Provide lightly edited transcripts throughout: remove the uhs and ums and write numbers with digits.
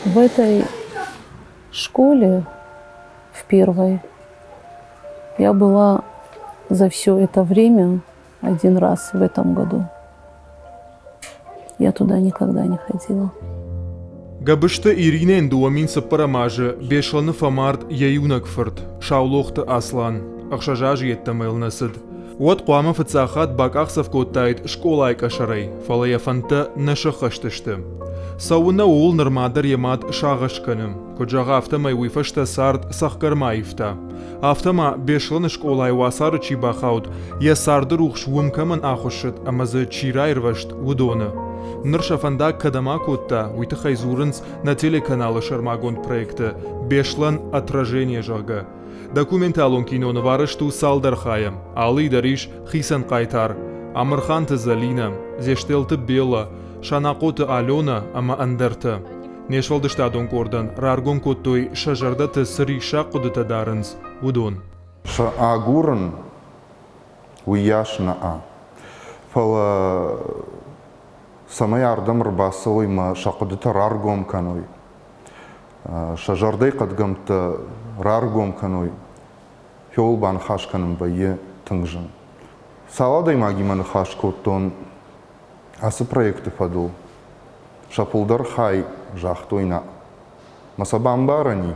В этой школе, в первой, я была за все это время один раз в этом году. Я туда никогда не ходила. Габысты Иринӕйӕн 2004 азы Беслӕны фӕмард йӕ иунӕг фырт Саулохты Аслан. 6 азы йеддӕмӕ йыл нӕ цыд. Уӕд хъуамӕ фыццаг хатт бакъахдзӕф кодтаид скъолайы къӕсӕрӕй, фӕлӕ йӕ фӕндтӕ нӕ сӕххӕст сты. Цӕуыннӕ ууыл нырма дӕр йӕ мад сагъӕс кӕны. Куыд зӕгъы, афтӕмӕй уый фӕстӕ цард цӕхгӕрмӕ аивта. Афтӕ ма Беслӕны скъолайы уацары чи бахауд, йӕ царды рухс уым кӕмӕн ахуыссыд ӕмӕ дзы чи раирвӕзт, уыдоны. Ныр сӕ фӕндаг кӕдӕм акодта, уый тыххӕй дзурынц нӕ телеканалы сӕрмагонд проекты «Беслӕн. Отражение», зӕгъгӕ. Документалон киноныв арӕзт у цалдӕр хайӕ. Алыйы дӕр ис хицӕн хъайтар. Амырханты Зӕлинӕ, Дзестелты Беллӕ, Санахъоты Аленӕ ӕмӕ ӕндӕртӕ. Не сфӕлдыстадон къордӕн раргом кодтой, сӕ зӕрдӕты цы риссаг хъуыдытӕ дарынц, уыдон. Сӕ агурын уыйас нӕ, фӕлӕ цӕмӕй ардӕм ӕрбацӕуой мӕ сӕ хъуыдытӕ раргом кӕной, сӕ зӕрдӕйы хъӕдгӕмттӕ раргом кӕной, хиуыл баныхас кӕнын вӕййы тынг зын. Цал адӕймагимӕ ныхас кодтон ацы проекты фӕдыл, сӕ фылдӕр хай загътой нӕ. Мӕ сӕ бамбарӕн и.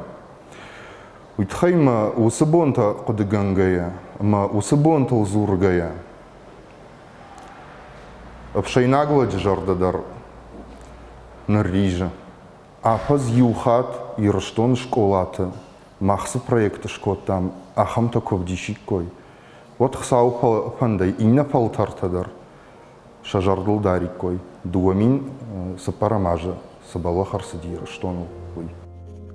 Уый тыххӕй мӕ уыцы бонтӕ хъуыдыгӕнгӕйӕ ӕмӕ уыцы бонтыл дзургӕйӕ, ӕфсӕйнаг лӕджы зӕрдӕ дӕр нырризы. Афӕдз иу хатт Ирыстоны скъолаты мах цы проект скодтам, ахӕмтӕ куы ӕвдисиккой, уӕд Хуыцауы фӕндӕй иннӕ фӕлтӕртӕ дӕр сӕ зӕрдыл дариккой, 2004 азы цы бӕллӕх ӕрцыди Ирыстоныл, уый.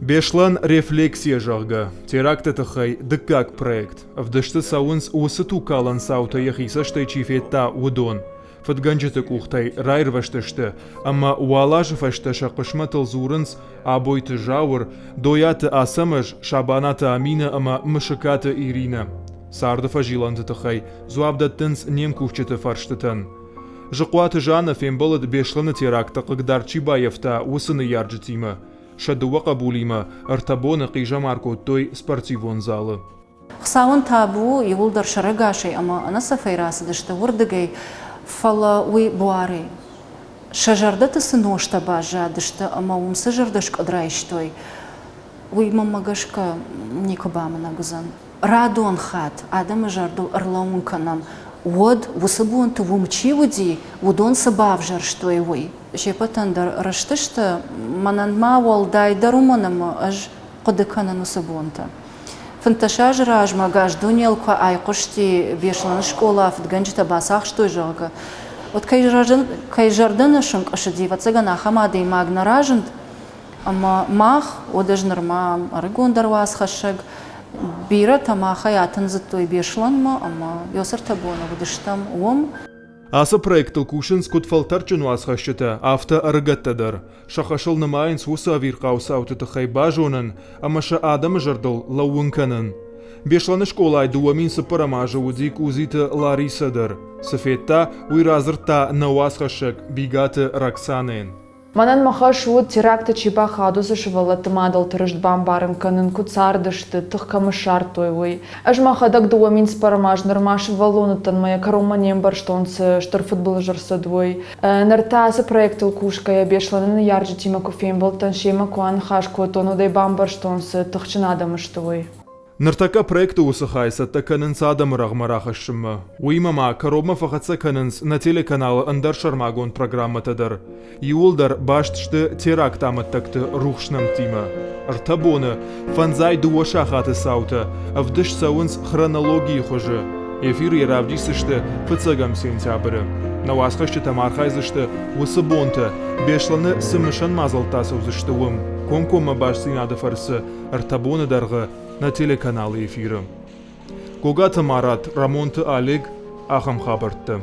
Беслӕн рефлексия, зӕгъгӕ, теракты тыххӕй дыккаг проект. Ӕвдысты цӕуынц, уыцы тугкалӕн цаутӕ йӕхи цӕстӕй чи федта, уыдон. Фыдгӕнджыты къухтӕй раирвӕзтысты ӕмӕ уал азы фӕстӕ сӕ хъысмӕтыл дзурынц Абойты Зауыр, Дойаты Ацӕмӕз, Сабанаты Аминӕ ӕмӕ Мысыкаты Иринӕ. Царды фӕзилӕнты тыххӕй дзуапп дӕттынц не мкусджыты фӕрстытӕн. Зыхъуаты Жаннӕ фембӕлыд Беслӕны теракты хъыгдард чи баййӕфта, уыцы ныййарджытимӕ. Сӕ дыууӕ хъӕбулимӕ ӕртӕ боны хъизӕмар кодтой спортивон залы. Хуыцауӕн табу, иууылдӕр сӕрӕгасӕй ӕмӕ ӕнӕцӕфӕй рацыдысты уырдыгӕй, фӕлӕ уый буарӕй. Сӕ зӕрдӕты цы ностӕ баззадысты ӕмӕ уым цы зӕрдӕскъуыд райстой, уый мӕнмӕ гӕсгӕ никуы бамынӕг уыдзӕн. Радон хатт адӕмы зӕрдыл ӕрлӕууын кӕнӕм, уӕд уыцы бонты уым чи уыди, уыдон цы бавзӕрстой, уый. Се ппӕтӕн дӕр рыстысты, мӕнӕн ма уӕлдайдӕр уымӕн ӕмӕ ӕз хъуыды кӕнын уыцы бонтӕ. 15 азы размӕ Газдунел куы айхъуысти Беслӕны скъола фыдгӕнджытӕ бацахстой, зӕгъгӕ, уӕд кӕй зӕрдӕ нӕ сынкъуысыди, ӕвӕццӕгӕн, ахӕм адӕймаг нӕ разынд. Ӕмӕ мах, уӕд ӕз нырма ӕрыгондӕр уацхӕссӕг, бирӕтӕ махӕй атындзыдтой Беслӕнмӕ ӕмӕ ёсӕртӕ боны уыдыстӕм уым. Ацы проектыл кусынц куыд фӕлтӕрдджын уацхӕсджытӕ, афтӕ ӕрыгӕттӕ дӕр. Сӕ хӕсыл нымайынц уыцы ӕвирхъау цауты тыххӕй базонын ӕмӕ сӕ адӕмы зӕрдыл лӕууын кӕнын. Беслӕны скъолайы 2004 азы уыди Къудзиты Ларисӕ дӕр. Цы федта, уый радзырдта нӕ уацхӕссӕг Бигаты Роксанӕйӕн. Мӕнӕн мӕ хӕс уыд, теракты чи бахауд, уыцы сывӕллӕтты мадӕлты рыст бамбарын кӕнын, куыд цардысты, тых кӕм ссардтой, уый. Ӕз мӕхӕдӕг 2004 аз нырма сывӕллон уыдтӕн мӕ йӕ кӕронмӕ не мбӕрстон, цы стыр фыдбылыз ӕрцыд, уый. Ныр та ацы проектыл кусгӕйӕ Беслӕны ныййарджытимӕ куы фембӕлдтӕн, семӕ куы аныхас кодтон, уӕд ӕй бамбӕрстон, цы тыхджын адӕм сты, уый. Ныртӕккӕ проекты уыцы хай цӕттӕ кӕнынц адӕмы рӕгъмӕ рахӕссынмӕ. Уыимӕ ма кӕронмӕ фӕхӕццӕ кӕнынц нӕ телеканалы ӕндӕр сӕрмагонд программӕтӕ дӕр. Иууылдӕр баст сты теракты амӕттӕгты рухс нӕмттимӕ. Ӕртӕ боны, фӕндзай дыууӕ сахаты цаутӕ ӕвдыст цӕуынц хронологийы хуызы. Эфиры йӕ равдисдзысты фыццӕгӕм сентябры. Нӕ уацхӕсджытӕм архайдзысты уыцы бонты, Беслӕны цы мысӕн мадзӕлттӕ ацӕудзысты, уым. Комкоммӕ бастдзинады фӕрцы ӕртӕ боны дӕргъы нӕ телеканалы эфиры. Гогаты Марат, Рӕмонты Олег, ахӕм хабӕрттӕ.